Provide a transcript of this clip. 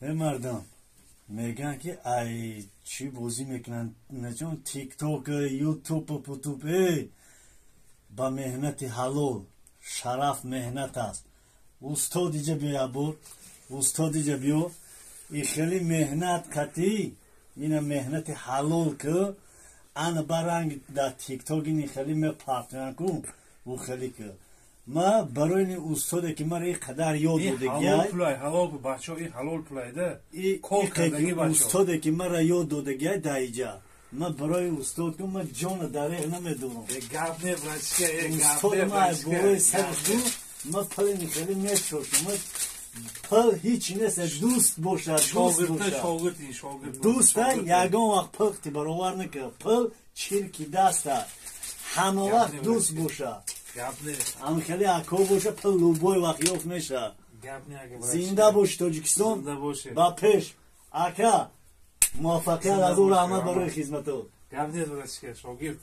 Э, мардам мегӯянд, ки ай чӣ бозӣ мекунанд, начон Тикток, Ютуб, путуб. Э, ба меҳнати ҳалол шараф меҳнат аст. Устод, иҷа биё, ябор, устод, иҷа биё. И хеле меҳнат катӣ, ина меҳнати ҳалол ки ана баранг дар Тикток ини хеле мепартоян ку, ӯ хеле ки ма барои ин устоде, ки мара ин қадар ёд додагиай. Ҳалол бачо, ин ҳалол пулайда. Устоде, ки мара ёд додагиай дар иҷа, ма барои устод ку ма ҷона дареғ намедорам. Гап не, братчика. Устод, ма болои сараш ку ма пули хеле мечошам. Ма пул ҳеч нест, дӯст бошад. Дӯста ягон вақт пул ти баровар накард. Пул чирки даста, ҳама вақт дӯст бошад. Ам хеле ако боша, пул любой вақт ёфт мешавад. Зинда боши, Тоҷикистон, ба пеш, ака, муваффақият, аз ӯ раҳмат барои хизматот. Гап нест, братчика, шогирд.